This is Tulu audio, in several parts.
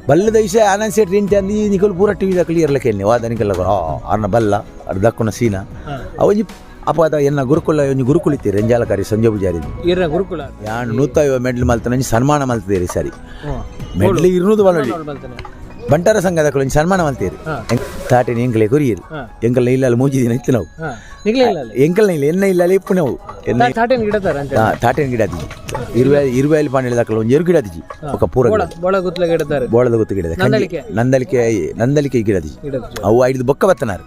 ಬಲ್ಲದ ವಿಷಯ ಆನಂದ್ ಶೆಟ್ಟಿ ಇಂಚ ಅಂದು ನಿಕಲ್ ಪೂರ ಟಿ ವಿದ ಕ್ಲಿಯರ್ ಕೇಳಿ ವಾದ ನಿಕಲ್ಲ ಅರ್ನ ಬಲ್ಲ ಅರ್ ದಕ್ಕುನ ಸೀನ. ಅವೊಂಜಿ ಅಪ್ಪ ಎನ್ನ ಗುರುಕುಲ ಒಂಜಿ ಗುರುಕುಲ ಇತ್ತೀರಿ ರೆಂಜಾಲಕಾರಿ ಸಂಜೆ ಪೂಜಾರಿ. ಈರ್ನ ಗುರುಕುಲ. ಯಾನ್ 150 ಮೆಡ್ಲ್ ಮಲ್ತನ ಒಂಜಿ ಸನ್ಮಾನ ಮಲ್ತಿದ್ದೀರಿ ಸರಿ. ಮೆಡ್ಲ್ 200 ಬಲೊಳಿ. ಬಂಟರ ಸಂಘದ ಒಂಜಿ ಸನ್ಮಾನ ಮಲ್ತೀರಿ. ತಾಟಿನ ಎಂಕಲೆ ಕೊರಿಯರು. ಎಂಕಲ್ನ ಇಲ್ಲ ಮೂಜಿ ದಿನ ಇತ್ತು ನಾವು. ನಿಗ್ಲೇ ಇಲ್ಲ ಅಲ್ಲಿ? ಎಂಕಲ್ನ ಇಲ್ಲ, ಎನ್ನ ಇಲ್ಲ ಇಪ್ಪು ನಾವು ಎನ್ನ. ತಾಟೇನ್ ಗಿಡ ತರ ಅಂತ. ತಾಟಿನ ಗಿಡ ಆತಿಜಿ. ಇರುವೆ ಇರುವೆಯಲ್ಲಿ ಪಾಂಡೆ ದಾಖಲೆ ಒಂಜಿ ಎರು ಗಿಡ ಆತಿಜಿ ఒక ಪೂರ ಗಿಡ. ಬೋಳ ಗುತ್ಲ ಗಿಡತಾರೆ. ಬೋಳದ ಗೊತ್ತು ಗಿಡ. ನಂದಳಿಕೆ. ನಂದಳಿಕೆ, ನಂದಳಿಕೆ ಗಿಡ ಆತಿಜಿ. ಗಿಡ. ಅವು ಐದು ಬೊಕ್ಕ ಬತ್ತನಾರು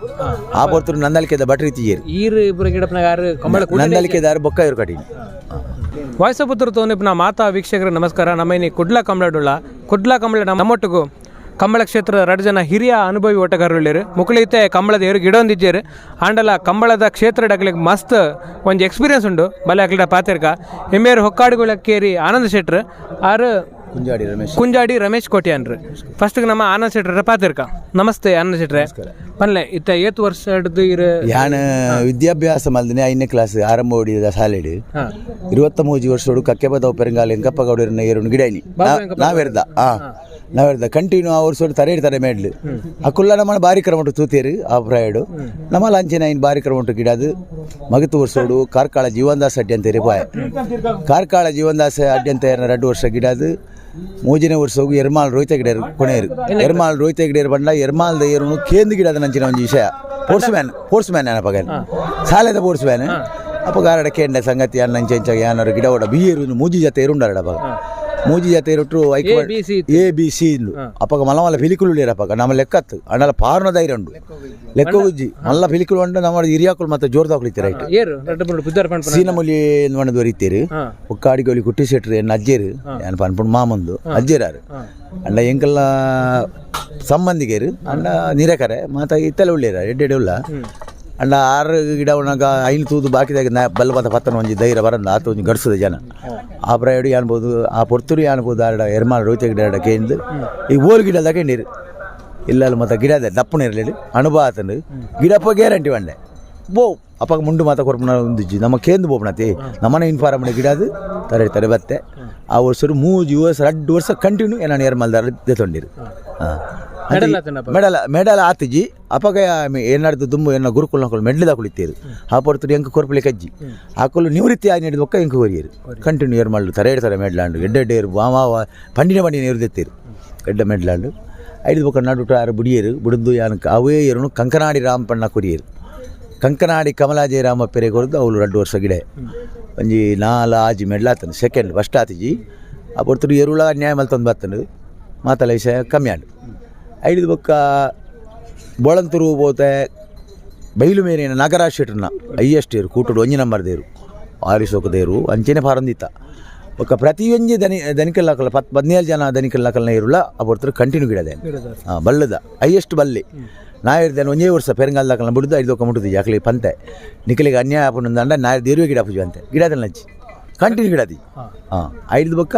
ಆ ಪೊರ್ತರು ನಂದಳಿಕೆದ ಬಟ್ರಿ ಇತ್ತಿಜೇರು. ಈರು ಇಬ್ಬರು ಗಿಡಪ್ಪನಾಗ ಆರು ಕಂಬಳ. ನಂದಳಿಕೆದಾರು ಬೊಕ್ಕ ಇರು ಕಟೀನಿ. ವಾಯ್ಸ್ ಪುತ್ರ ತೋನಿಪ್ನ ಮಾತಾ ವೀಕ್ಷಕರಿಗೆ ನಮಸ್ಕಾರ. ನಮ್ಮ ಇನಿ ಕುಡ್ಲ ಕಂಬಳಡುಳ್ಳ ಕುಡ್ಲ ಕಂಬಳ ನಮ್ಮೊಟ್ಟಿಗೂ ಕಂಬಳ ಕ್ಷೇತ್ರದ ಎರಡು ಜನ ಹಿರಿಯ ಅನುಭವಿ ಓಟಗಾರರು ಮುಕುಳಿತೆ ಕಂಬಳದ ಏರು ಗಿಡ ಒಂದಿಜ್ಜೇರು ಆಂಡಲ ಕಂಬಳದ ಕ್ಷೇತ್ರ ಅಕ್ಲಿಗೆ ಮಸ್ತ್ ಒಂಜಿ ಎಕ್ಸ್ಪೀರಿಯನ್ಸ್ ಉಂಡು. ಬಲೆ ಅಕ್ಲಿಡ ಪಾತೆರ್ಕ. ಎಮ್ಮೇರು ಹೊಕ್ಕಾಡುಗಳ ಕೇರಿ ಆನಂದ್ ಶೆಟ್ರು ಆರು. ಕುಂಜಾಡಿ ರಮೇಶ್. ಕುಂಜಾಡಿ ರಮೇಶ್ ಕೋಟ್ಯಾನ್ರು. ಫಸ್ಟ್ಗೆ ನಮ್ಮ ಆನಂದ್ ಶೆಟ್ರ ಪಾತೆರ್ಕ. ನಮಸ್ತೆ ಆನಂದ್ ಶೆಟ್ರೆ, ಪನ್ಲೆ ಇತ್ತ ಏತ್ ವರ್ಷ ಹಿಡ್ದು ಇರು? ಯಾನ್ ವಿದ್ಯಾಭ್ಯಾಸ ಮಲ್ದಿನಿ 5ನೇ ಕ್ಲಾಸ್ ಆರಂಭ ಹೊಡಿದ ಶಾಲೆಡ್. 23 ವರ್ಷಡು ಕಕ್ಕೆಬದವ್ ಪೆರಂಗಾಲ ಎಂಕಪ್ಪ ಗೌಡರನ್ನ ಏರುನು ಗಿಡೈನಿ ನಾವೆರ್ದ. ನಾವೆರ್ದ ಕಂಟಿನ್ಯೂ ಆ ವರ್ಷೋಡು ತರೆ ತರೆ ಮೇಡ್ಲು ಅಕುಲ್ಲ ನಮ್ಮ ಬಾರಿ ಕ್ರಮ ಉಂಟು ತೂತೇರು. ಆ ಪ್ರಾಯಡು ನಮ್ಮ ಲಾಂಚಿನ ಇನ್ ಬಾರಿ ಕ್ರಮ ಉಂಟು ಗಿಡದು. ಮಗತು ವರ್ಷೋಡು ಕಾರ್ಕಳ ಜೀವನ್ದಾಸ್ ಅಡ್ಡಿ ಅಂತ ಪಾಯ. ಕಾರ್ಕಳ ಜೀವನ್ದಾಸ ಅಡ್ಡಿ ಅಂತ 2 ವರ್ಷ ಗಿಡದು. ಮೂಜನೇ ವರ್ಷ ಹೋಗಿ ಎರ್ಮಾಲ್ ರೋಹಿತ ಗಿಡ ಕೊನೆಯರು. ಎರ್ಮಾಲ್ ರೋಹಿತ ಗಿಡ ಬಂಡ ಎರ್ಮಾಲ್ದ ಏರುನು ಕೇಂದ್ರ ಗಿಡದ ನಂಚಿನ ಒಂಜಿ ವಿಷಯ. Force man, force man ಏನಪ್ಪ ಸಾಲೆದ ಫೋರ್ಸ್ ಮ್ಯಾನ್. ಅಪ್ಪ ಗಾರಡ ಕೇಂದ್ರ ಸಂಗತಿ ಅನ್ನ ಇಂಚ ಯಾನರು ಗಿಡ ಓಡ ಬಿಯೇರು ಮೂಜಿ ಜತೆ ಏರುಂಡಾರಡ. ಅಪ್ಪ ಮೂಜಿ ಜತೆ ಏರುಟ್ರು. A, B, C. A B C ಇಂದು. ಅಪ್ಪಗ ಮಲ್ಲ ಮಲ್ಲ ಪಿಲಿಕುಲು ಅಪ್ಪಗ ನಮ್ಮ ಲೆಕ್ಕತ್ತು ಅಣ್ಣಲ ಪಾರ್ನ ಧೈರ್ಯ ಉಂಡು ಲೆಕ್ಕ ಉಜ್ಜಿ. ಮಲ್ಲ ಪಿಲಿಕುಲು ಉಂಡು. ನಮ್ಮ ಹಿರಿಯಾಕುಲು ಮತ್ತೆ ಜೋರ್ದಾಕುಲು ರೈಟ್. ಏರು ರಡ್ಡು ಮೂರು ಪುದ್ದಾರ್ ಪನ್ಪುನ. ಸೀನಮುಲಿ ಮಣದ ರೀತಿಯರು. ಒಕ್ಕಾಡಿಗೋಲಿ ಕುಟ್ಟಿ ಶೆಟ್ರು ಎನ್ನ ಅಜ್ಜೇರು. ಯಾನ್ ಪನ್ಪುಂಡು ಮಾಮಂದು ಅಜ್ಜೇರಾರು. ಅಂಡ ಎಂಕಲ್ನ ಸಂಬಂಧಿಕರು ಅಂಡ ನಿರಕರೆ ಮಾತ ಇತ್ತೆಲ್ಲ ಉಳ್ಳೇರ ಎಡ್ಡೆಡೆ ಉಳ್ಳ. ಅಂಡ ಆರು ಗಿಡ ಉಣ್ಣಾಗ ಐನು ತೂದು ಬಾಕಿದಾಗ ಬಲ್ಲ ಬತ್ತ ಪತ್ತನ ಒಂಜಿ ಧೈರ್ಯ ಬರಂದ ಆತ ಒಂಜಿ ಗಡ್ಸದ ಜನ. ಆ ಪ್ರಾಯಡು ಯಾನ್ಬೋದು ಆ ಪೊರ್ತುರು ಯಾನ್ಬೋದು ಆರಡ ಎರ್ಮಾಲ್ ರೋಹಿತ ಗಿಡ ಎರಡ ಕೇಂದು ಈ ಓಲ್ ಗಿಡ ಕೇಂದಿರು ಇಲ್ಲ ಅಲ್ಲ. ಮತ್ತೆ ಗಿಡ ಅದೇ ದಪ್ಪನ ಇರಲಿಲ್ಲ ಅನುಭವ ಆತಂದು ಗಿಡಪ್ಪ ಗ್ಯಾರಂಟಿ ಬಂಡೆ ಬೋ. ಅಪ್ಪಾಗ ಮುಂಡು ಮಾತ ಕೊರ್ಪುನ ಒಂದಿಜ್ಜಿ ನಮ್ಮ ಕೇಂದ್ರ ಬೋಪಣತಿ ನಮ್ಮನೆ ಇನ್ಫಾರ್ಮ್ ಗಿಡ ಅದು ತರೆ ತರೆ ಬತ್ತೆ. ಆ ವರ್ಷ ಮೂಜಿ ವರ್ಷ 2 ವರ್ಷ ಕಂಟಿನ್ಯೂ ಏನಾನು ಎರ್ಮಲ್ದಾರ ದೆತೊಂಡಿರು. ಹಾಂ. ಮೆಡಲ್ ಆತನ? ಮೆಡಲ್, ಮೆಡಲ್ ಆತಿಜಿ. ಅಪಗ ಏನಾಡ್ದು ದುಂಬು ಎನ್ನ ಗುರುಕುಲ ಮೆಡ್ಲಿದ ಕುಳಿತೇರು. ಆ ಪೊರ್ತುಡು ಎಂಕ್ ಕೊರ್ಪುಲಿ ಕಜ್ಜಿ ಆಕುಲು ನಿವೃತ್ತಿ ಆಗಿ ನೀಡಿದ ಒಕ್ಕ ಎಂಕ್ ಕೊರಿಯರು. ಕಂಟಿನ್ಯೂ ಏರ್ ಮಲ್ಲು ತರೆ ತರೆ ಮೆಡ್ಲಾಂಡು ಎಡ್ಡೆ ಎಡ್ಡೆ ಏರು ವಾ ಪಂಡಿನ ಪಂಡಿನ ಏರು ದೆತ್ತೇರು ಎಡ್ಡೆ ಮೆಡ್ಲಾಂಡು. ಐದು ಬೊಕ್ಕ ನಡುಟು ಆರು ಬುಡಿಯರು ಬುಡಿದು ಯಾನಕ್ ಅವೇ ಏರುನು ಕಂಕನಾಡಿ ರಾಮಪಣ್ಣ ಕೊರಿಯರು. ಕಂಕನಾಡಿ ಕಮಲಾಜಯ ರಾಮ ಪೆರೆ ಕೊರ್ದು ಅವಳು 2 ವರ್ಷ ಗಿಡ ಒಂಜಿ ನಾಲ್ ಆಜಿ ಮೆಡ್ಲಾತನು. Second first ಆತಿಜಿ. ಆ ಪೊರ್ತುಡು ಎರುಳ ಅನ್ಯಾಯ ಮಲ್ತೊಂದು ಬತ್ತನು ಮಾತಲ ವಿಷಯ ಕಮ್ಮಿ ಆಂಡು. ಐದು ಬೊಕ್ಕ ಬೋಳಂತೂರು ಪೋತೆ ಬೈಲು ಮೇರಿನ ನಾಗರಾಜ್ ಶೆಟ್ರನ್ನ ಹೈಯೆಸ್ಟ್ ಏರು ಕೂಟುಡು ಒಂಜಿ ನಂಬರ್ ದೇರು ಆರಿಸೋಕ ದೇರು ಅಂಚೆನೆ ಪಾರಂದಿತ್ತ. ಬೊಕ್ಕ ಪ್ರತಿಯೊಂಜಿ ದನಿ ದನಿಕಲ್ 10 17 ಜನ ದನಿಕಲ್ ನಕಲ್ನ ಇರುಳ. ಆ ಪೊರ್ತುಡು ಕಂಟಿನ್ಯೂ ಗಿಡದೆ ಬಲ್ಲದ ಹೈಯೆಸ್ಟ್ ಬಲ್ಲಿ ನಾಯಿರ್ದೇನೆ. ಒಂಜೇ ವರ್ಷ ಪೆರಂಗಾಲ್ ದಾಕಲ್ನ ಬಿಡುದು ಐದು ಒಕ್ಕ ಮುಟ್ಟುದು ಯಾಕಲಿ ಪಂತೆ ನಿಕಲಿಗೆ ಅನ್ಯಾಯ ಆಪುಂಡು ಅಂಡ ನಾಯಿ ದೇರುವೆ ಗಿಡ ಪೂಜೆ ಅಂತೆ ಗಿಡದಲ್ಲಿ ನಜ್ಜಿ ಕಂಟಿನ್ಯೂ ಗಿಡದಿ. ಐದು ಬೊಕ್ಕ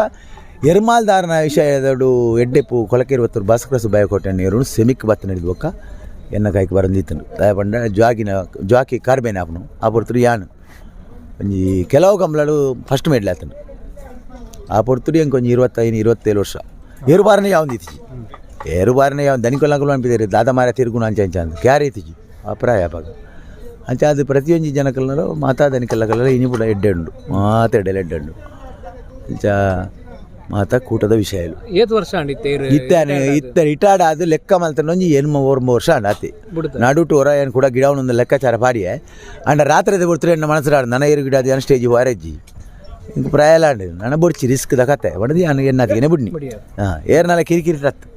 ಎರ್ಮಾಲ್ದಾರನ ವಿಷಯದಡು ಎಡ್ಡೆಪ್ಪು ಕೊಲಕೆರುವತ್ತರು ಭಾಸ್ಕರ ಸುಬ್ಬಯ್ಯ ಕೋಟೆ ನೀರು ಸೆಮಿಕ್ ಬತ್ತ ನಡೆದು ಬೊಕ್ಕ ಎನ್ನ ಕಾಯ್ಕ್ ಬರಂದಿತ್ತನು ದಯ ಪಂಡ ಜ್ವಾಗಿನ ಜ್ವಾಕಿ ಕಾರ್ಬೇನೆ ಆಪುನು. ಆ ಪೊರ್ತುಡು ಯಾನು ಒಂಜಿ ಕೆಲವು ಕಂಬ್ಲಡು ಫಸ್ಟ್ ಮೆಡ್ಲ್ ಆತನು. ಆ ಪೊರ್ತುಡು ಎಂಕ್ ಒಂಜಿ 25 27 ವರ್ಷ. ಏರುಬಾರನೆ ಯಾವಂದು ಇತ್ತೀಚಿ ಏರುಬಾರನೆ ಯಾವ ದನಿಕೊಲ್ಲಂಕುಲು ಅನ್ಪಿದ್ದಾರೆ ದಾದ ಮಾರ ತಿರುಗುಣ ಅಂಚ ಅಂಚ ಅಂದ್ ಕ್ಯಾರೆ ಇತ್ತೀಚಿ ಆ ಪ್ರಾಯ ಅಪಗ ಅಂಚ. ಅದು ಪ್ರತಿಯೊಂಜಿ ಜನಕಲ್ನರು ಮಾತಾ ದನಿಕಲ್ಲ ಕಲ್ಲ ಇನಿ ಪೂರ ಎಡ್ಡೆ ಉಂಡು ಮಾತ ಎಡ್ಡೆಲ ಎಡ್ಡೆ ಉಂಡು ಅಂಚ ಮಾತ ಕೂಟದ ವಿಷಯಲು. ಏತ್ ವರ್ಷ ಅಂಡಿತ್ತೆ ಇರು? ಇತ್ತಾನೆ ಇತ್ತ ರಿಟೈರ್ಡ್ ಆದ್ ಲೆಕ್ಕ ಮಲ್ತನ ಒಂಜಿ ಎನ್ಮ ಒರ್ಮ ವರ್ಷ ಅಂಡ ಆತಿ. ಬುಡುತ. ನಡುಟು ಹೊರ ಏನು ಕೂಡ ಗಿಡ ಒಂದು ಲೆಕ್ಕಾಚಾರ ಪಾಡಿಯೆ. ಅಂಡ ರಾತ್ರಿ ಬರ್ತರೆ ಎನ್ನ ಮನಸ್ಸು ನನ್ನ ಏರು ಗಿಡ ಅದು ಸ್ಟೇಜ್ ವಾರಜ್ಜಿ ಇಂಕ್ ಪ್ರಾಯ ಅಂಡ್ ನನ್ನ ಬೊಡ್ಚಿ ರಿಸ್ಕ್ the ಕತೆ ಬಡದಿ ಯಾನು ಎನ್ನಾತಿಗೆ ಬುಡ್ನಿ. ಏರ್ನಲ ಕಿರಿಕಿರಿ ತತ್ತು.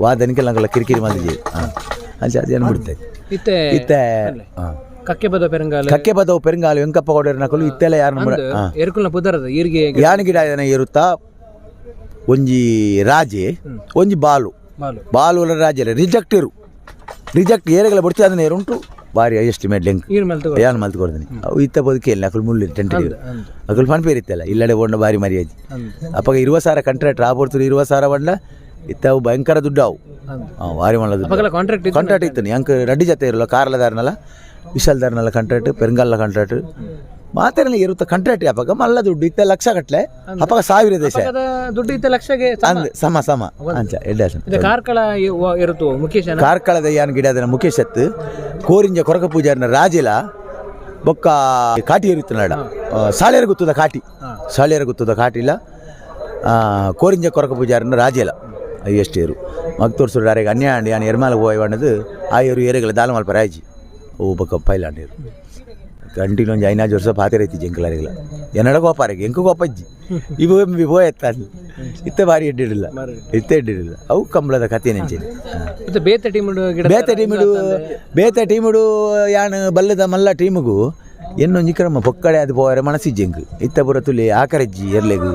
ವಾ ದನಿಕೆಲ್ಲ ನಂಗಲ್ಲ ಕಿರಿಕಿರಿ ಮಲ್ದಿಜಿ. ಅಂಚ ಅದು ಏನು ಬಿಡ್ತದೆ. ಇತ್ತೆ ಇತ್ತೆ. ಕಕ್ಕೆ ಬದ ಪೆರಂಗಾಲ. ಕಕ್ಕೆ ಬದವು ಪೆರಂಗಾಲ ವೆಂಕಪ್ಪ ಗೌಡರ ನಕಲು ಇತ್ತೆಲ್ಲ ಯಾರು ಎರುಕುಲ್ನ ಪುದರದ ಈರ್ಗೆ. ಯಾನ್ ಗಿಡ ಇದನ್ನ ಏರುತ್ತಾ ಒಂಜಿ ರಾಜೆ ಒಂಜಿ ಬಾಲು. ಬಾಲು. ಬಾಲು ರಾಜೆ ರಿಜೆಕ್ಟ್ ಇರು ರಿಜೆಕ್ಟ್ ಏರೆಗಳ ಬಡ್ತಿ ಅದನ್ನ ಏರುಂಟು ಬಾರಿ ಎಸ್ಟಿಮೇಟ್ ಲಿಂಕ್. ಈರ್ ಮಲ್ತು. ಯಾನ್ ಮಲ್ತು ಕೊಡ್ತೀನಿ. ಅವು ಇತ್ತ ಬದುಕಿ ಇಲ್ಲ ಅಕುಲು ಮುಳ್ಳು ಟೆಂಟ್ ಅಕುಲು ಫನ್ ಪೇರಿತ್ತಲ್ಲ ಇಲ್ಲಡೆ ಬೋಂಡ ಬಾರಿ ಮರ್ಯಾದೆ. ಅಪ್ಪಗ 20,000 ಕಂಟ್ರಾಕ್ಟ್ ಆ ಪೊರ್ತುಡು 20,000 ಬಂಡ ಇತ್ತ ಅವು ಭಯಂಕರ ದುಡ್ಡು ಅವು. ಭಾರಿ ಮಲ್ಲ ದುಡ್ಡು. ಅಪಗಲ ಕಾಂಟ್ರಾಕ್ಟ್. ಕಾಂಟ್ರಾಕ್ಟ್ ಇತ್ತು. ಅಂಕ ರಡ್ಡಿ ಜೊತೆ ಇರಲ್ಲ ಕಾರ್ಲದಾರನಲ್ಲ ವಿಶಾಲ್ದಾರನಲ್ಲ ಕಾಂಟ್ರಾಕ್ಟ್ ಪೆರಂಗಾಲ ಕಾಂಟ್ರಾಕ್ಟ್. ಮಾತೆರ್ನ ಇರುತ್ತ ಕಂಟ್ರಾಕ್ಟ್ ಅಪಗ ಮಲ್ಲ ದುಡ್ಡು ಇತ್ತೆ ಲಕ್ಷ ಕಟ್ಲೆ ಅಪಗ ಸಾವಿರ ದೇಶ ಅಪಗದ ದುಡ್ಡು ಇತ್ತ ಲಕ್ಷಗೆ ಸಮ. ಅಂದ್ ಸಮ ಸಮ ಅಂಚ ಎಡ್ಡೆ ಆತುಂಡು. ಇದು ಕಾರ್ಕಳ ಇರುತ್ತು ಮುಖೇಶ್ ಅನ? ಕಾರ್ಕಳದ ಯಾನ್ ಗಿಡದನ ಮುಖೇಶ್ ಅತ್ತು ಕೋರಿಂಜ ಕೊರಕ ಪೂಜಾರಿನ ರಾಜಿಲ ಬೊಕ್ಕ ಕಾಟಿ ಇರುತ್ತು ನಡ ಸಾಳ್ಯರ ಗುತ್ತದ ಕಾಟಿ ಸಾಳ್ಯರ ಗುತ್ತದ ಕಾಟಿಲ ಕೋರಿಂಜ ಕೊರಕ ಪೂಜಾರಿನ ರಾಜಿಲ ಎಷ್ಟು ಮಗ್ತೋರ್ಸುಡು ಅರೆಗೆ ಅನ್ಯಾಯ ಅಂಡ್ ಯಾನ್ ಎರ್ಮಾಲ ಹೋಯ್ వండದು ಆ ಏರು ಏರೆಗಳ ದಾಲ ಮಲ್ಪ ರಾಜಿ ಓ ಬೊಕ್ಕ ಪೈಲಾಂಡೇರು ಕಂಟಿನ್ಯೂ ಒಂಜಿ ಐನಾಜ್ ವರ್ಷ ಪಾತೆರ ಇತ್ತಿ ಜಂಕಲಾರಿಗಳ ಎನ್ನಡ ಕೋಪಾರಿಗೆ ಎಂಕು ಕೋಪಜ್ಜಿ ಇವು ಪೋಯತ್ತ ಇತ್ತೆ ಬಾರಿ ಎಡ್ಡಿಡಿಲ್ಲ ಇತ್ತೆ ಎಡ್ಡಿಡಿಲ್ಲ ಅವು ಕಂಬಳದ ಕತೆ ನೆಂಚೇನಿ. ಮತ್ತೆ ಬೇತೆ ಟೀಮ್ ಗಿಡ ಬೇತೆ ಟೀಮಿಡು ಬೇತೆ ಟೀಮಿಡು ಯಾನ್ ಬಲ್ಲದ ಮಲ್ಲ ಟೀಮಿಗು ಎನ್ನೊಂಜಿ ಕ್ರಮ ಪೊಕ್ಕಡೆ ಅದು ಪೋವರೆ ಮನಸ್ಸಿಜ್ಜೆಂಗ್ ಇತ್ತ ಪೂರ ತುಲಿ ಆಕರಜ್ಜಿ ಎರ್ಲೆಗು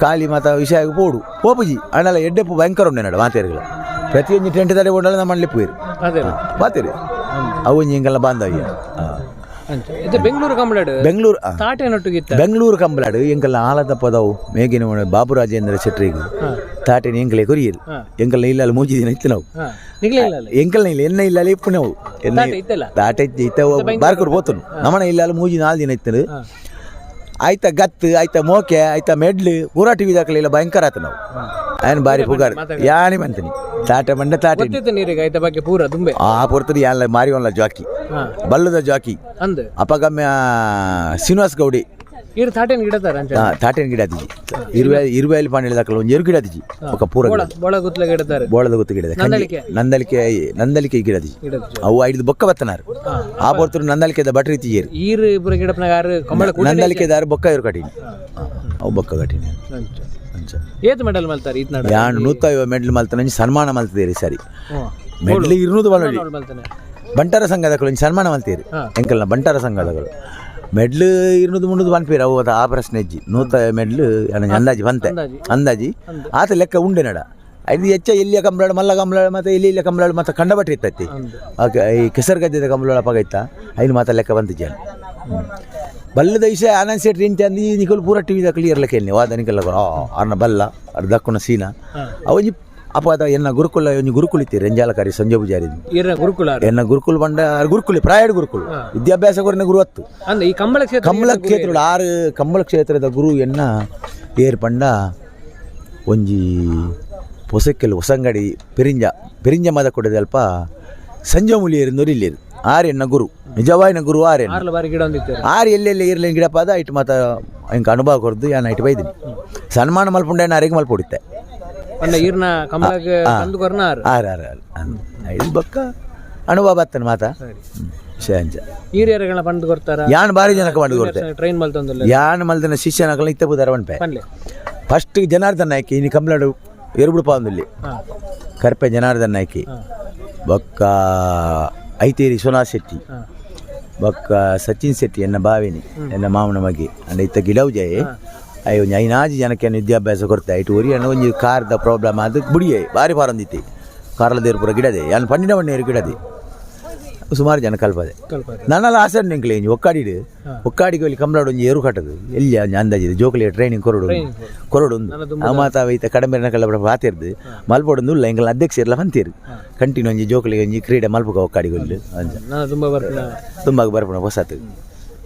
ಖಾಲಿ ಮಾತ ವಿಷಯ ಪೋಡು ಪೋಪುಜಿ ಅಣ್ಣಲ ಎಡ್ಡೆಪ್ಪು ಭಯಂಕರ ಉಂಡೆ ನಡ ಮಾತೇರುಗಳ ಪ್ರತಿಯೊಂಜಿ ಟೆಂಟ್ ತಡೆ ಬೋಡಲ್ಲ ನಮ್ಮ ಪೋಯಿರು ಅದೇ ಮಾತೇರು ಅವು ಒಂಜಿ ಎಂಕಲ್ನ ಬಾಂಧವ್ಯ. ಅಂಚ ಇದು ಬೆಂಗಳೂರು ಕಂಬಳಡ್ ಬೆಂಗಳೂರು ತಾಟೆ ನೊಟ್ಟಿಗಿತ್ತ ಬೆಂಗಳೂರು ಕಂಬಳಾಡು ಎಂಕಲ್ನ ಆಲದ ಪದವು ಮೇಗಿನ ಬಾಬುರಾಜೇಂದ್ರ ಶೆಟ್ರಿಗು ತಾಟೆನ ಎಂಕಲೆ ಕೊರಿಯರು ಎಂಕಲ್ನ ಇಲ್ಲ ಮೂಜಿ ದಿನ ಇತ್ತು ನಾವು. ನಿಗ್ಲೇ ಇಲ್ಲ ಅಲ್ಲ? ಎಂಕಲ್ನ ಇಲ್ಲ ಎನ್ನ ಇಲ್ಲ ಇಪ್ಪು ನಾವು ಎನ್ನ ತಾಟೆ ಇತ್ತಲ್ಲ? ತಾಟೆ ಇತ್ತ ಬಾರ್ಕೊಡ್ ಪೋತನು ನಮ್ಮನ ಇಲ್ಲ ಮೂಜಿ ನಾಲ್ ದಿನ ಇತ್ತು. ಆಯ್ತ ಗತ್ತು ಆಯ್ತ ಮೋಕೆ ಆಯ್ತ ಮೆಡ್ಲು ಪೂರಾ ಟಿವಿ ದಾಖಲೆ ಭಯಂಕರ ಆತ ನಾವು ಆಯನ್ ಬಾರಿ ಪುಗಾರ್ ಯಾನಿ ಬಂತೀನಿ ತಾಟೆ ಬಂಡ ತಾಟೆ. ಗೊತ್ತಿತ್ತು ನೀರಿಗೆ ಆಯ್ತ ಬಗ್ಗೆ ಪೂರ ದುಂಬೆ. ಆ ಪೊರ್ತರು ಯಾನ್ಲ ಮಾರಿ ಒನ್ಲ ಜಾಕಿ ಬಲ್ಲದ ಜಾಕಿ ಅಂದ್ ಅಪಗಮ್ಯ ಶ್ರೀನಿವಾಸ್ ಗೌಡಿ. ಇರ್ ತಾಟೆನ ಗಿಡ ತರ ಅಂಚ. ತಾಟೆನ ಗಿಡ ಆತಿಜಿ ಇರುವೆ ಇರುವೆಯಲ್ಲಿ ಪಾಂಡಿ ದಾಖಲೆ ಒಂದು ಎರು ಗಿಡ ಆತಿಜಿ ఒక ಪೂರ ಗಿಡ. ಬೋಳ ಗುತ್ತಲ ಗಿಡತಾರೆ. ಬೋಳದ ಗೊತ್ತು ಗಿಡ ನಂದಳಿಕೆ. ನಂದಳಿಕೆ ನಂದಳಿಕೆ ಗಿಡ ಆತಿಜಿ ಅವು ಐದು ಬೊಕ್ಕ ಬತ್ತನಾರು ಆ ಪೊರ್ತರು ನಂದಳಿಕೆದ ಬಟ್ರಿ ಇತ್ತೀಜೇರು. ಈರ್ ಪೂರ ಗಿಡಪ್ನಾಗ ಆರು ಕಂಬಳ ಕೂಡ. ನಂದಳಿಕೆದಾರು ಬೊಕ್ಕ ಇರು ಕಟೀನಿ ಅವು ಬೊಕ್ಕ ಕಟೀನಿ ಅಂಚ. ಏತ್ ಮೆಡಲ್ ಮಲ್ತಾರೆ ಈತ್ ನಡ? ಯಾನ್ ನೂತ ಮೆಡ್ಲ್ ಮಲ್ತನ ಸನ್ಮಾನ ಮಲ್ತದೇರಿ ಸರಿ ಮೆಡ್ಲ್ ಇರುವುದು ಬಲೊಳ್ಳಿ. ಮಲ್ತಾನೆ. ಬಂಟರ ಸಂಘದಗಳು ಒಂಜಿ ಸನ್ಮಾನ ಮಲ್ತೀರಿ ಎಂಕಲ್ನ ಬಂಟರ ಸಂಘದಗಳು ಮೆಡ್ಲ್ ಇರುವುದು ಮುಂಡುದು ಪನ್ಪೀರ್ ಅವು ಆ ಪ್ರಶ್ನೆ ಇಜ್ಜಿ ನೂತ ಮೆಡ್ಲ್ ಅಂದಾಜಿ ಬಂತೆ ಅಂದಾಜಿ ಆತ ಲೆಕ್ಕ ಉಂಡೆ ನಡ ಇದು ಹೆಚ್ಚ ಎಲ್ಲಿಯ ಕಂಬಳಾಡು ಮಲ್ಲ ಕಂಬಳಾಡು ಮತ್ತೆ ಎಲ್ಲಿ ಇಲ್ಲ ಕಂಬಳಾಡು ಮತ್ತೆ ಕಂಡಬಟ್ಟಿ ಇತ್ತೈತಿ ಈ ಕೆಸರು ಗದ್ದೆದ ಕಂಬಳಾಡು ಅಪಗೈತ ಐನು ಮಾತ ಲೆಕ್ಕ ಬಂತಿಜ್ಜಾನ ಬಲ್ಲದ ವಿಷಯ ಆನಂದ್ ಶೆಟ್ಟಿ ಇಂಚ ಅಂದು ನಿಕಲ್ ಪೂರ ಟಿ ವಿದ ಕ್ಲಿಯರ್ ಲೆಕ್ಕ ಎಲ್ಲಿ ವಾದ ನಿಕಲ್ ಅರ್ನ ಬಲ್ಲ ಅರ್ ದಕ್ಕುನ ಸೀನ ಅವೊಂಜಿ ಅಪ್ಪ ಅದ ಎನ್ನ ಗುರುಕುಲ ಒಂಜಿ ಗುರುಕುಲ ಇತ್ತೀರಿ ರೆಂಜಾಲಕಾರಿ ಸಂಜೆ ಪೂಜಾರಿ. ಈರ್ನ ಗುರುಕುಲ ಆರು. ಎನ್ನ ಗುರುಕುಲ ಬಂಡ ಗುರುಕುಲಿ ಪ್ರಾಯಡ್ ಗುರುಕುಲ ವಿದ್ಯಾಭ್ಯಾಸ ಕೊರಿನ ಗುರು ಹತ್ತು. ಅಂದ್ ಈ ಕಂಬಳ ಕ್ಷೇತ್ರ ಕಂಬಳ ಕ್ಷೇತ್ರ ಆರು ಕಂಬಳ ಕ್ಷೇತ್ರದ ಗುರು ಎನ್ನ ಏರ್ ಪಂಡ ಒಂಜಿ ಪೊಸಕ್ಕೆಲ್ ಹೊಸಂಗಡಿ ಪೆರಿಂಜ ಪೆರಿಂಜ ಮದ ಕೊಡದೆ ಅಲ್ಪ ಸಂಜೆ ಮುಲಿ ಏರಿಂದೋರು ಇಲ್ಲೇರು ಆರ್ ಎನ್ನ ಗುರು ನಿಜವಾಯಿನ ಗುರು ಆರ್ ಎನ್ನ. ಆರ್ಲ ಬಾರಿ ಗಿಡ ಒಂದಿತ್ತು. ಆರ್ ಎಲ್ಲೆಲ್ಲಿ ಇರ್ಲಿ ಗಿಡಪ್ಪ ಅದ ಇಟ್ಟು ಮಾತ ಹಿಂಗೆ ಅನುಭವ ಕೊರ್ದು ಯಾನ್ ಇಟ್ಟು ಬೈದಿನಿ ಸನ್ಮಾನ ಮಲ್ಪುಂಡೆ ಅರೆಗೆ ಮಲ್ಪೊಡಿತ್ತೆ. ಪಂಡ ಈರ್ನ ಕಂಬಳಗ್ ತಂದು ಕೊರ್ನ ಆರು. ಆರು ಆರು ಆರು ಇದು ಬಕ್ಕ ಅನುಭವ ಬತ್ತನ ಮಾತ ಅಂಚ. ಈರ್ಯರಗಳ ಪಂಡ್ ಕೊರ್ತಾರ. ಯಾನ್ ಬಾರಿ ಜನಕ್ಕೆ ಮಾಡಿ ಕೊಡ್ತೆ. ಟ್ರೈನ್ ಮಲ್ತೊಂದಿಲ್ಲ. ಯಾನ್ ಮಲ್ದನ ಶಿಷ್ಯನಕಲ ಇತ್ತ ಬುದಾರ ಪನ್ಪೆ. ಪನ್ಲೆ. ಫಸ್ಟ್ ಜನಾರ್ದನ್ ನಾಯ್ಕಿ ಇನಿ ಕಂಬ್ಲಾಡು ಎರುಬುಡುಪ ಒಂದಿಲ್ಲಿ ಕರ್ಪೆ ಜನಾರ್ದನ್ ನಾಯ್ಕಿ ಬೊಕ್ಕ ಐತೇರಿ ವಿಶ್ವನಾಥ್ ಶೆಟ್ಟಿ ಬೊಕ್ಕ ಸಚಿನ್ ಶೆಟ್ಟಿ ಎನ್ನ ಬಾವಿನಿ ಎನ್ನ ಮಾಮನ ಮಗೆ ಅಂಡ್ ಇತ್ತ ಗಿಡವು ಜಯ I ಒಂಜಿ ಐನಾಜಿ ಜನಕ್ಕೆ ವಿದ್ಯಾಭ್ಯಾಸ ಕೊಡ್ತೆ ಐಟು ಒರಿ ಅಣ್ಣ ಒಂಜಿ ಕಾರ್ದ ಪ್ರಾಬ್ಲಮ್ ಅದು ಬುಡಿಯೇ ಬಾರಿ ಫಾರಂದಿತ್ತಿ ಕಾರ್ಲ ದೇರು ಪೂರ ಗಿಡದೆ ಯಾನ್ ಪನ್ನಿನ ಮಣ್ಣೇರು ಗಿಡದೆ ಸುಮಾರು ಜನ ಕಲ್ಪದೆ. ಕಲ್ಪದೆ. ನನ್ನೆಲ್ಲ ಆಸೆ ನಿಂಕ್ಲೆ ಇಂಜಿ ಒಕ್ಕಾಡಿಡು ಒಕ್ಕಾಡಿಗೆ ಇಲ್ಲಿ ಕಂಬ್ಲಾಡು ಒಂಜಿ ಏರು ಕಟ್ಟದು ಎಲ್ಲಿ ಒಂಜಿ ಅಂದಾಜಿದೆ ಜೋಕುಲಿ ಟ್ರೈನಿಂಗ್ ಕೊರಡು ಕೊರಡು ಒಂದು ಆ ಮಾತ ಐತ ಕಡಂಬೆರನ ಕಲ್ಲ ಪಾತಿರ್ದು ಮಲ್ಪೊಡೊಂದು ಉಲ್ಲ ಎಂಕಲ್ನ ಅಧ್ಯಕ್ಷ ಇರ್ಲ ಬಂತೀರು ಕಂಟಿನ್ಯೂ ಒಂಜಿ ಜೋಕುಲಿಗೆ ಒಂಜಿ ಕ್ರೀಡೆ ಮಲ್ಪುಗ ಒಕ್ಕಾಡಿಗೆ ಒಲ್ಲು ಅಂಚ. ನಾನು ತುಂಬ ಬರ್ಪುನ. ತುಂಬ ಬರ್ಪುಣ ಹೊಸತು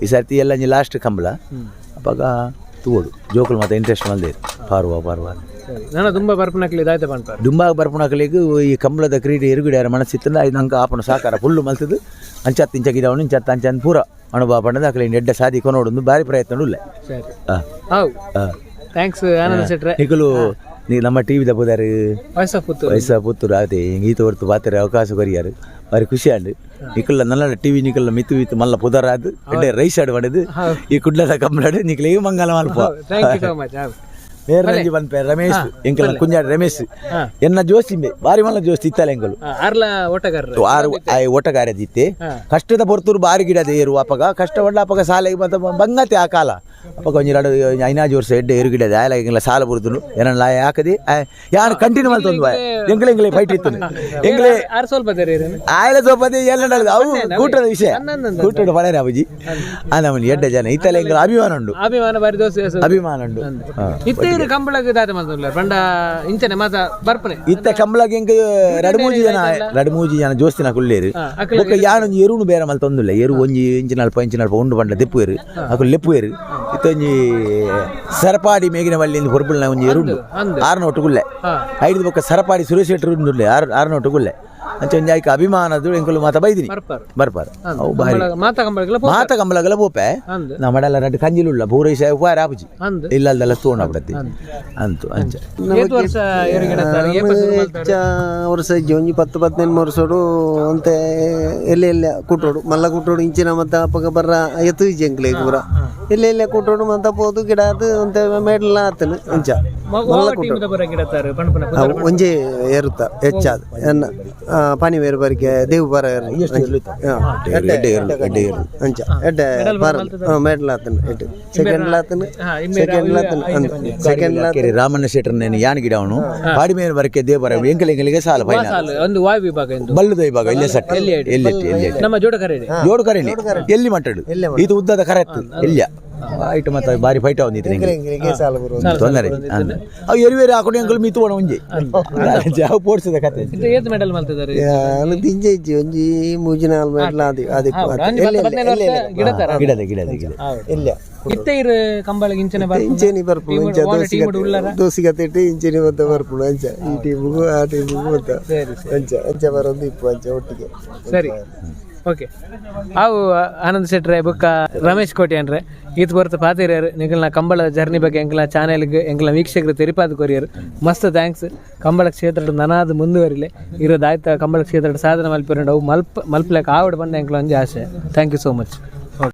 ಈ ಸರ್ತಿ ಎಲ್ಲ ಒಂಜಿ ಲಾಸ್ಟ್ ಕಂಬಳ ಅಪಗ ತೂವೊಡು ಜೋಕುಲು ಮಾತ ಇಂಟ್ರೆಸ್ಟ್ ಮಲ್ದೇರು ಪಾರುವ ಪಾರುವ. ಸರಿ ನಾನು ತುಂಬ ಬರ್ಪುನಕ್ಲಿ ಇದಾಯ್ತ ಪನ್ಪಾರು. ದುಂಬಾಗ ಬರ್ಪುನಕಲಿಗೆ ಈ ಕಂಬಳದ ಕ್ರೀಡೆ ಎರುಗಿಡ್ಯಾರ ಮನಸ್ಸಿತ್ತಂದ ಐದು ಅಂಕ ಆಪಣ ಸಾಕಾರ ಫುಲ್ಲು ಮಲ್ತದು ಅಂಚತ್ತು ಇಂಚ ಗಿಡವನು ಇಂಚತ್ತು ಅಂಚ ಪೂರ ಅನುಭವ ಪಂಡದ ಅಕಲಿ ಎಡ್ಡೆ ಸಾದಿ ಕೊನೋಡೊಂದು ಬಾರಿ ಪ್ರಯತ್ನ ಉಳ್ಳೆ. ಸರಿ how thanks ಆನಂದ್ ಶೆಟ್ರೆ. ನಿಕುಲು ನೀ ನಮ್ಮ ಟಿ ವಿದ ಪುದಾರು ವಾಯ್ಸ್ ಆಫ್ ಪುತ್ತೂರು. ವಯಸ್ಸ ಪುತ್ತೂರು ಆತೆ ಈತ ಹೊರ್ತು ಪಾತ್ರೆ ಅವಕಾಶ ಕೊರಿಯಾರು ಬಾರಿ ಖುಷಿ ಆಂಡ್ ನಿಕುಲ್ಲ ನಲ್ಲ ಟಿ ವಿ ನಿಕುಲ್ಲ ಮಿತ್ತು ಮಿತ್ತು ಮಲ್ಲ ಪುದರ್ ಆದ್ ಎಡ್ಡೆ ರೈಸ್ ಆಡ್ ಮಾಡಿದ್ದು ಈ ಕುಡ್ಲದ ಕಂಬಳಾಡು ನಿಕುಲು ಮಂಗಲ ಮಲ್ಪ. Thank you so much. How ಬೇರೆ ರಂಜಿ ಪನ್ಪೆ ರಮೇಶ್ ಎಂಕಲ್ನ ಕುಂಜಾಡಿ ರಮೇಶ್ ಎನ್ನ ಜೋಸ್ತಿ ಬಾರಿ ಮಲ್ಲ ಜೋಸ್ತಿ ಇತ್ತಲ್ಲ ಎಂಕಲು. ಆರ್ಲ ಓಟಗಾರರು. ಆರು ಓಟಗಾರ ದಿತ್ತೆ ಕಷ್ಟದ ಪೊರ್ತೂರು ಬಾರಿ ಗಿಡದ ಏರು ಅಪಗ ಕಷ್ಟ ಪಡ್ಲ ಅಪಗ ಸಾಲೆಗೆ ಮತ್ತೆ ಬಂಗತೆ ಆ ಕಾಲ ಅಪಗ ಒಂಜಿ ರಡ್ಡ್ ಐನಾಜಿ ವರ್ಷ ಎಡ್ಡೆ ಎರುಗಿಡ ಆಯಲ ಎಂಗ್ಲ ಸಾಲ ಬುರ್ದುನು ಏನಲ್ಲ ಹಾಕದಿ ಯಾನ್ ಕಂಟಿನ್ಯೂ ಮಲ್ತೊಂದು ಎಂಗ್ಲೆ ಎಂಗ್ಲೆ ಫೈಟ್ ಇತ್ತು ಎಂಗ್ಲೆ. ಆರ್ ಸ್ವಲ್ಪ ತೆರೀರೇನು? ಆಯಲ ಸೋಪದಿ ಎಲ್ಲ ನಡದು ಅವು ಕೂಟದ ವಿಷಯ. ಕೂಟದ ಪಡೆನ ಅಬುಜಿ ಆನಮನಿ ಎಡ್ಡೆ ಜನ ಇತ್ತಲ್ಲ, ಎಂಗ್ಲ ಅಭಿಮಾನ ಉಂಡು. ಅಭಿಮಾನ ಬಾರಿ ದೋಸೆ. ಅಭಿಮಾನ ಉಂಡು ಹಾ. ಇತ್ತೆ ಇರು ಕಂಬಳಗ್ ದಾದ ಮಲ್ತೊಂದುಲ್ಲೆರ್ ಪಂಡ ಇಂಚನೆ ಮಾತ ಬರ್ಪನೆ. ಇತ್ತ ಕಂಬಳಗ್ ಎಂಕ್ 2-3 ಜನ 2-3 ಜನ ಜೋಸ್ತಿನ ಕುಲ್ಲೇರು. ಅಕುಲು. ಬೊಕ್ಕ ಯಾನೊಂಜಿ ಎರುನು ಬೇರೆ ಮಲ್ತೊಂದುಲ್ಲ. ಎರು ಒಂಜಿ ಇಂಚಿನಲ್ಪ ಇಂಚಿನಲ್ಪ ಉಂಡು ಪಂಡ ದೆಪ್ಪುವೆರು, ಅಕುಲು ಲೆಪ್ಪುವೆರು. ಇತ್ತ ಒಂಜಿ ಸರಪಾಡಿ ಮೇಗಿನ ವಳ್ಳಿ ಹೊರಬುಲ್ನ ಒಂಜಿ ಎರುಂಡು. ಆರ್ನೋಟು ಗುಲ್ಲೆ. ಐದು ಬೊಕ್ಕ ಸರಪಾಡಿ ಸುರೇಶ್ ಶೆಟ್ಟರು ಉಂಡುಲ್ಲೆ, ಆರು ಆರ್ನೋಟು ಗುಲ್ಲೆ. ಅಂಚ ಒಂಜಿ ಐಕ್ ಅಭಿಮಾನದು ಎಂಕುಲು ಮಾತ ಬೈದಿನಿ. ಬರ್ಪಾರು. ಬರ್ಪಾರು ಅವು ಬಾರಿ. ಮಾತ ಕಂಬಳಗ್ಲ. ಮಾತ ಕಂಬಳಗಲ ಪೋಪೆ. ನಮ್ಮಡೆಲ್ಲ ರಡ್ಡ್ ಕಂಜಿಲುಲ್ಲ ಪೂರೈಸ ಉಪಾರ ಆಪುಜಿ. ಇಲ್ಲಲ್ದೆಲ್ಲ ತೋಣ ಬಿಡತ್ತಿ ಅಂತು ಅಂಚ. ಏತ್ ವರ್ಷ ಎರುಗಿಡತ್ತಾರೆ? ಏಪ ಶುರು ಮಲ್ತಾರೆ? ಹೆಚ್ಚ ವರ್ಷ ಇಜ್ಜಿ, ಒಂಜಿ 10 15 ವರ್ಷಡು ಅಂತೆ. ಎಲ್ಲೆ ಎಲ್ಲ ಕೂಟೋಡು, ಮಲ್ಲ ಕೂಟೋಡು. ಇಂಚಿನ ಮತ್ತೆ ಅಪಗ ಬರ್ರ ಎತ್ತು ಇಜ್ಜಿ ಎಂಕ್ಲೆಗ್ ಪೂರ. ಎಲ್ಲೆ ಎಲ್ಲ ಕೂಟೋಡು ಮಂತ ಪೋದು ಗಿಡ ಅದು ಅಂತೆ ಮೇಡಲ ಆತನು ಅಂಚ ಮಲ್ಲ ಕೂಟೋಡು. ಟೀಮ್ದ ಬರ ಗಿಡತ್ತಾರೆ ಪಣಪನ? ಅವು ಒಂಜೇ ಏರುತ್ತ ಹೆಚ್ಚಾದ ಎನ್ನ ಪಾನಿ ಬೇರೆ ಬರಿಕೆ ದೇವು ಬರ. ಎಡ್ಡೆ ಏರು, ಎಡ್ಡೆ ಏರು. ಅಂಚ ಎಡ್ಡೆ ಬರ ಮೆಡಲ್ ಆತನು ಎಡ್ಡೆ ಸೆಕೆಂಡ್ ಆತನು ಸೆಕೆಂಡ್ ಆತನು ಸೆಕೆಂಡ್. ಕೆರೆ ರಾಮಣ್ಣ ಶೆಟ್ಟರ್ ನೇನು ಯಾನ್ ಗಿಡ ಅವನು ಪಾಡಿ ಮೇಲೆ ಬರಕ್ಕೆ ದೇವ ಬರ ಎಂಕಲ್ ಎಂಕಲಿಗೆ ಸಾಲ ಫೈನಲ್. ಸಾಲು ಒಂದು ವಾಯು ವಿಭಾಗ ಎಂದು. ಬಲ್ಲುದ ವಿಭಾಗ ಇಲ್ಲೇ ಸಟ್ ಎಲ್ಲಿ ಎಲ್ಲಿ ಎಲ್ಲಿ. ನಮ್ಮ ಜೋಡ ಕರೆ. ಜೋಡು ಕರೆಣಿ ಎಲ್ಲಿ ಮಟ್ಟಡು ಇದು ಉದ್ದದ ಕರೆತ್ತು ಎಲ್ಲಿಯ ಆಯ್ತು. ಮತ್ತೆ ಬಾರಿ ಫೈಟ್ ಅವನಿತ್ತು ನಿಂಗೆ. ಎಂಕಲಿಗೆ ಸಾಲ ಬರುವ. ತೊಂದರೆ ಅವು ಎರಿವೇರಿ ಹಾಕೊಂಡು ಎಂಕಲ್ ಮೀತು ಒಂಜಿ ಅವು ಪೋಡ್ಸದ ಕತೆ. ಏತ್ ಮೆಡಲ್ ಮಲ್ತಿದ್ದಾರೆ? ಯಾನು ದಿಂಜ ಇಜ್ಜಿ, ಒಂಜಿ ಮೂಜಿ ನಾಲ್ ಮೆಡಲ್ ಆದಿ ಆದಿಪ್ಪು. ಒಂಜಿ 10-15 ವರ್ಷ ಗಿಡತ್ತಾರ. ಗಿಡದ ಗಿಡದ ಗಿಡ. ಇಲ್ಲ. ಇತ್ತೆ ಇರು ಕಂಬಳಗ್ ಇಂಚನೆ ಬರ್ಪುಂಡು? ಇಂಚೆನಿ ಬರ್ಪುಂಡು ಇಂಚ. ದೋಸೆ ದೋಸೆ ಕತ್ತಿಟ್ಟು ಇಂಚೆನಿ ಮತ್ತೆ ಬರ್ಪುಂಡು ಅಂಚ. ಈ ಟೀಮಿಗೂ ಆ ಟೀಮಿಗೂ ಮತ್ತೆ ಅಂಚ ಅಂಚ ಬರೋದು ಇಪ್ಪು ಅಂಚ ಒಟ್ಟಿಗೆ. ಸರಿ, ಓಕೆ. ಅವು ಆನಂದ್ ಶೆಟ್ರೆ ಬೊಕ್ಕ ರಮೇಶ್ ಕೋಟಿ ಅಂದ್ರೆ ಈತ್ ಬರ್ತ ಪಾತಿರ್ಯಾರು. ನಿಗಲ್ನ ಕಂಬಳ ಜರ್ನಿ ಬಗ್ಗೆ ಎಂಕಲ್ನ ಚಾನೆಲ್ಗೆ ಎಂಕಲ್ನ ವೀಕ್ಷಕರು ತೆರಿಪಾದ ಕೊರಿಯರ್, ಮಸ್ತ್ thanks. Kambala ಕ್ಷೇತ್ರದ ನನಾದ ಮುಂದುವರಿಲೆ ಇರೋದಾಯ್ತ. ಕಂಬಳ ಕ್ಷೇತ್ರದ ಸಾಧನೆ ಮಲ್ಪಿರಂಡು ಅವು ಮಲ್ಪ ಮಲ್ಪಲೆಕ್ ಆವಡ್ ಬಂದ ಎಂಕಲ ಒಂಜಿ ಆಸೆ. Thank you so much.